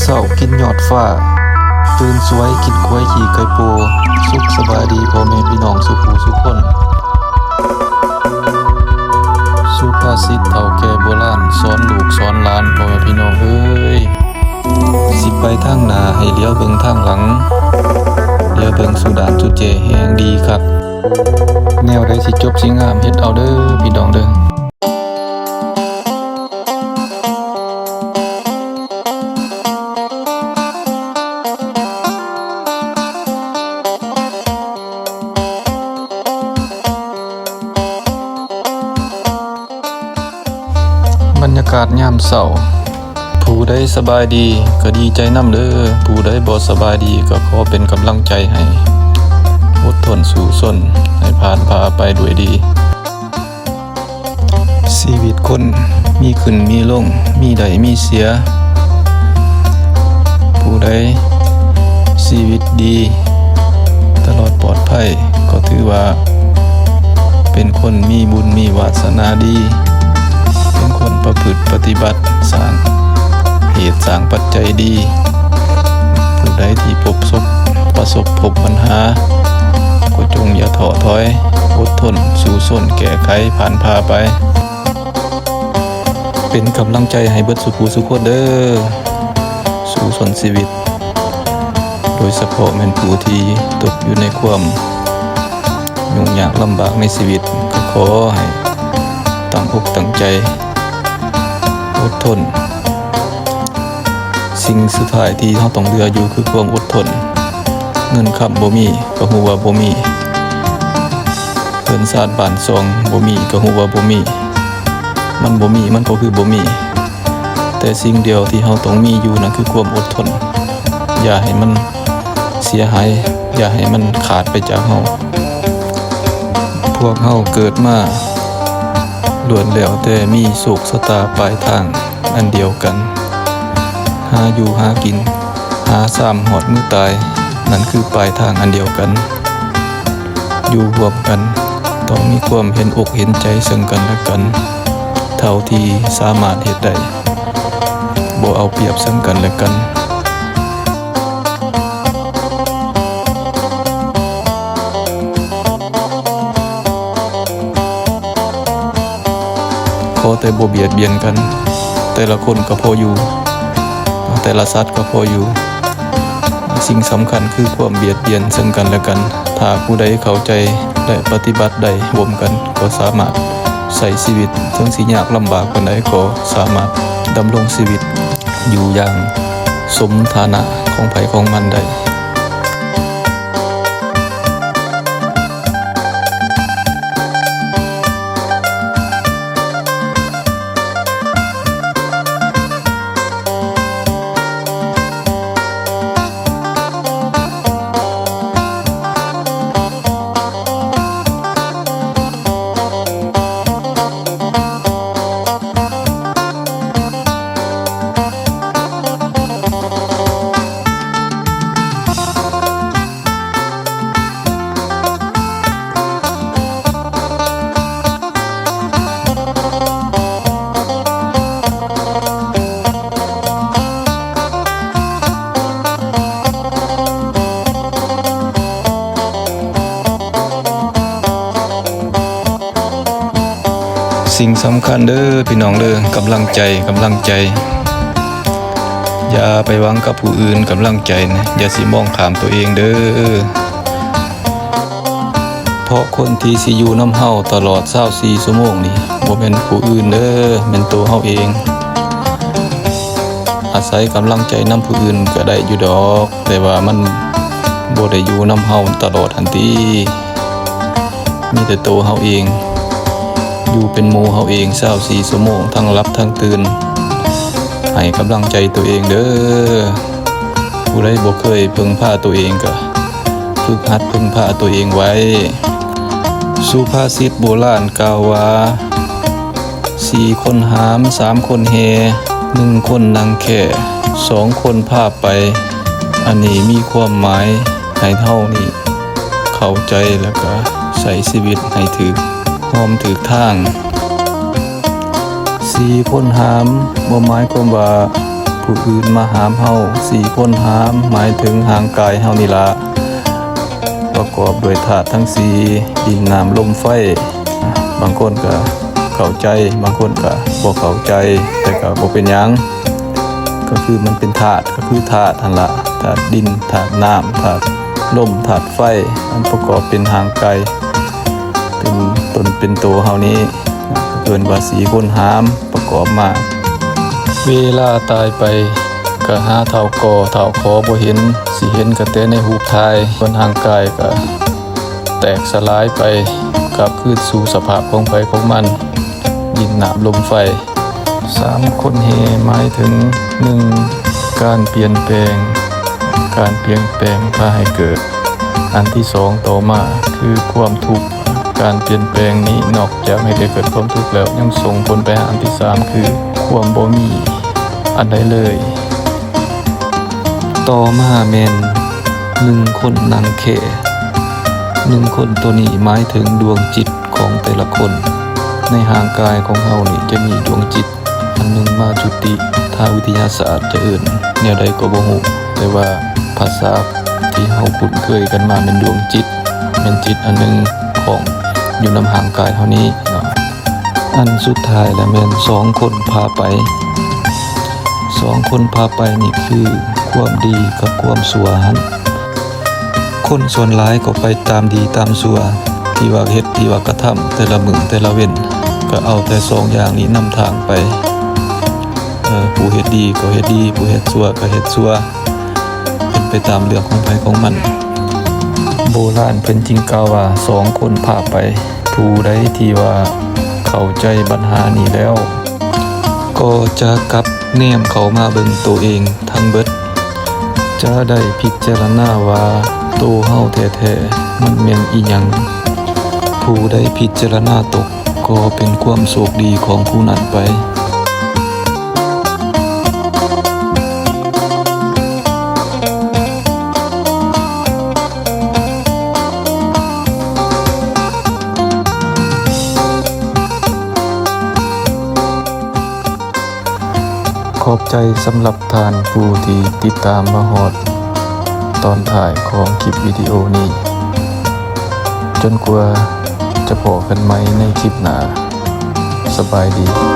ເຊົ້າກິນຍອດຟ້າ, ຕື່ນສວຍກິນຄວາຍຂີ້ໄກ່ໂປ. ສຸກສະບາຍດີພໍ່ແມ່ພີ່ນ້ອງສູ່ຜູ້ສູ່ຄົນ. ສຸພາສິດເຖົ້າແກ່ໂບລານ ສອນລູກສອນຫຼານ ພໍ່ແມ່ພີ່ນ້ອງເອີຍ. ຊິໄປທາງໜ້າໃຫ້ຫຼຽວເບິ່ງທາງຫຼັງ, ຫຼຽວເບິ່ງສູ່ດ້ານສູ່ແຈແຮງດີຄັກ. ແນວໃດຊິຈົບຊິງາມ ເຮັດເອົາເດີພີ່ນ້ອງເດີ. ບັນຍາກາດຍາມເຊົ້າ, ຜູ້ໃດສະບາຍດີກໍດີໃຈນຳເດີ, ຜູ້ໃດບໍ່ສະບາຍດີກໍຂໍເປັນກຳລັງໃຈໃຫ້, ອົດທົນສູ້ຊົນໃຫ້ຜ່ານຜ່າໄປດ້ວຍດີ. ຊີວິດຄົນມີຂຶ້ນມີລົງ, ມີໄດ້ມີເສຍ. ຜູ້ໃດຊີວິດດີຕະຫຼອດປອດໄພ ກໍຖືວ່າເປັນຄົນມີບຸນມີວາສະໜາດີ, ເປັນຄົນປະພຶດປະຕິບັດ ສ້າງເຫດສ້າງປັດໄຈດີ. ຜູ້ໃດທີ່ພົບສົບ ປະສົບພົບບັນຫາ ກໍຈົ່ງຢ່າທໍ້ຖອຍ, ອົດທົນ, ສູ້ຊົນ, ແກ້ໄຂ, ຜ່ານຜ່າໄປ. ເປັນກຳລັງໃຈໃຫ້ເບິດສູ່ຜູ້ສູ່ຄົນເດີ, ສູ້ຊົນຊີວິດ, ໂດຍສະເພາະແມ່ນຜູ້ທີ່ຕົກຢູ່ໃນຄວາມຫຍຸ້ງຍາກລຳບາກໃນຊີວິດ, ກໍຂໍໃຫ້ຕັ້ງອົກຕັ້ງໃຈ, ອົດທົນ. ສິ່ງສຸດທ້າຍທີ່ເຮົາຕ້ອງເຫຼືອຢູ່ຄືຄວາມອົດທົນ. ເງິນຄຳບໍ່ມີກໍຮູ້ວ່າບໍ່ມີ, ເຮືອນຊານບ້ານຊ່ອງບໍ່ມີກໍຮູ້ວ່າບໍ່ມີ. ມັນບໍ່ມີ ມັນກໍຄືບໍ່ມີ, ແຕ່ສິ່ງດຽວທີ່ເຮົາຕ້ອງມີຢູ່ນັ້ນຄືຄວາມອົດທົນ. ຢ່າໃຫ້ມັນເສຍຫາຍ, ຢ່າໃຫ້ມັນຂາດໄປຈາກເຮົາ. ພວກເຮົາເກີດມາລ້ວນແລ້ວແຕ່ມີໂຊກຊະຕາປາຍທາງອັນດຽວກັນ, ຫາຢູ່ຫາກິນ, ຫາຊາມຮອດມື້ຕາຍ, ນັ້ນຄືປາຍທາງອັນດຽວກັນ. ຢູ່ຮ່ວມກັນຕ້ອງມີຄວາມເຫັນອົກເຫັນໃຈເຊິ່ງກັນແລະກັນ ເທົ່າທີ່ສາມາດເຮັດໄດ້, ບໍ່ເອົາປຽບເຊິ່ງກັນແລະກັນ. ຂໍແຕ່ບໍ່ບຽດບຽນກັນ, ແຕ່ລະຄົນກໍພໍຢູ່, ແຕ່ລະສັດກໍພໍຢູ່. ສິ່ງສຳຄັນຄືຄວາມບຽດບຽນເຊິ່ງກັນແລະກັນ. ຖ້າຜູ້ໃດເຂົ້າໃຈ ແລະ ປະຕິບັດໄດ້ຮ່ວມກັນ, ກໍສາມາດໃຊ້ຊີວິດ, ເຖິງຊິຍາກລຳບາກປານໃດ, ກໍສາມາດດຳລົງຊີວິດຢູ່ຢ່າງສົມຖານະຂອງໃຜຂອງມັນໄດ້. ສິ່ງສຳຄັນເດີພີ່ນ້ອງເດີ, ກຳລັງໃຈ, ກຳລັງໃຈ. ຢ່າໄປຫວັງກັບຜູ້ອື່ນ, ກຳລັງໃຈນະ, ຢ່າຊິມອງຂ້າມຕົວເອງເດີ. ເພາະຄົນທີ່ຊິຢູ່ນຳເຮົາຕະຫຼອດຊາວສີ່ຊົ່ວໂມງນີ້ ບໍ່ແມ່ນຜູ້ອື່ນເດີ, ແມ່ນໂຕເຮົາເອງ. ອາໄສກຳລັງໃຈນຳຜູ້ອື່ນກໍໄດ້ຢູ່ດອກ, ແຕ່ວ່າມັນບໍ່ໄດ້ຢູ່ນຳເຮົາຕະຫຼອດຫັ້ນຕິ. ມີແຕ່ໂຕເຮົາເອງ, ຢູ່ເປັນໝູ່ເຮົາເອງຊາວສີ່ຊົ່ວໂມງ, ທັງຫຼັບທັງຕື່ນ. ໃຫ້ກຳລັງໃຈຕົວເອງເດີ. ຜູ້ໃດບໍ່ເຄີຍເພິ່ງພາຕົວເອງ ກໍຝຶກຫັດເພິ່ງພາຕົວເອງໄວ້. ສຸພາສິດໂບລານກ່າວວ່າ, ສີ່ຄົນຫາມ, ສາມຄົນແຫ່, ໜຶ່ງຄົນນັ່ງແຄ່, ສອງຄົນພາໄປ. ອັນນີ້ມີຄວາມໝາຍໃຫ້ເຮົານີ້ເຂົ້າໃຈ ແລ້ວກະໃຊ້ຊີວິດໃຫ້ຖືກຮ່ອມຖືກທາງ. ສີ່ຄົນຫາມ ບໍ່ໝາຍຄວາມວ່າ ຜູ້ອື່ນມາຫາມເຮົາ ສີ່ຄົນຫາມ ໝາຍເຖິງຮ່າງກາຍເຮົານີ້ລະ ປະກອບດ້ວຍທາດທັງສີ່ ດິນ ນ້ຳ ລົມ ໄຟ. ບາງຄົນກະເຂົ້າໃຈ ບາງຄົນກະບໍ່ເຂົ້າໃຈ ແຕ່ກະບໍ່ເປັນຫຍັງ ກະຄືມັນເປັນທາດ ກະຄືທາດຫັ້ນລະ ທາດດິນ ທາດນ້ຳ ທາດລົມ ທາດໄຟ ອັນປະກອບເປັນຮ່າງກາຍ ເປັນຕົນເປັນໂຕເຮົານີ້ ເອີ້ນວ່າສີ່ຄົນຫາມປະກອບມາ. ເວລາຕາຍໄປກະຫາເຖົ້າກໍເຖົ້າຂໍບໍ່ເຫັນ ຊິເຫັນກະແຕ່ໃນຮູບຖ່າຍ ສ່ວນຮ່າງກາຍກະແຕກສະຫຼາຍໄປ ກັບຄືນສູ່ສະພາບຂອງໃຜຂອງມັນ ດິນ ນ້ຳ ລົມ ໄຟ. ສາມຄົນແຫ່ໝາຍເຖິງ ໜຶ່ງ ການປ່ຽນແປງ ການປ່ຽນແປງພາໃຫ້ເກີດ. ອັນທີສອງຕໍ່ມາຄືຄວາມທຸກ ການປ່ຽນແປງນີ້ນອກຈາກໃຫ້ໄດ້ເກີດຄວາມທຸກແລ້ວ ຍັງສົ່ງຜົນໄປຫາອັນທີສາມຄືຄວາມບໍ່ມີອັນໃດເລີຍ. ຕໍ່ມາແມ່ນ ໜຶ່ງຄົນນັ່ງແຄ່ ໜຶ່ງຄົນໂຕນີ້ໝາຍເຖິງດວງຈິດຂອງແຕ່ລະຄົນ. ໃນຮ່າງກາຍຂອງເຮົານີ້ຈະມີດວງຈິດ ອັນໜຶ່ງມາຈຸຕິ ທາງວິທະຍາສາດຈະເອີ້ນແນວໃດກໍບໍ່ຮູ້ ແຕ່ວ່າພາສາທີ່ເຮົາຄຸ້ນເຄີຍກັນມາແມ່ນດວງຈິດ ແມ່ນຈິດອັນໜຶ່ງຂອງຢູ່ນຳຮ່າງກາຍເຮົານີ້ເນາະ. ອັນສຸດທ້າຍລະແມ່ນສອງຄົນພາໄປ ສອງຄົນພາໄປນີ້ຄືຄວາມດີກັບຄວາມຊົ່ວຫັ້ນ. ຄົນສ່ວນຫຼາຍກໍໄປຕາມດີຕາມຊົ່ວ ທີ່ວ່າເຮັດ ທີ່ວ່າກະທຳແຕ່ລະມື້ແຕ່ລະເວັນ ກໍເອົາແຕ່ສອງຢ່າງນີ້ນຳທາງໄປ. ເອີ ຜູ້ເຮັດດີກໍເຮັດດີ ຜູ້ເຮັດຊົ່ວກໍເຮັດຊົ່ວ ເປັນໄປຕາມເລື່ອງຂອງໃຜຂອງມັນ. ໂບລານເພິ່ນຈຶ່ງກ່າວວ່າ ສອງຄົນພາໄປ. ຜູ້ໃດທີ່ວ່າເຂົ້າໃຈບັນຫານີ້ແລ້ວ ກໍຈະກັບແນມເຂົ້າມາເບິ່ງໂຕເອງທັງເບິດ ຈະໄດ້ພິຈາລະນາວ່າໂຕເຮົາແທ້ໆມັນແມ່ນອີ່ຫຍັງ. ຜູ້ໃດພິຈາລະນາຕົກ ກໍເປັນຄວາມໂຊກດີຂອງຜູ້ນັ້ນໄປ. ຂອບໃຈສຳລັບທ່ານຜູ້ທີ່ຕິດຕາມມາຮອດຕອນທ້າຍຂອງຄລິບວິດີໂອນີ້. ຈົນກວ່າຈະພໍ້ກັນໃໝ່ໃນຄລິບໜ້າ. ສະບາຍດີ.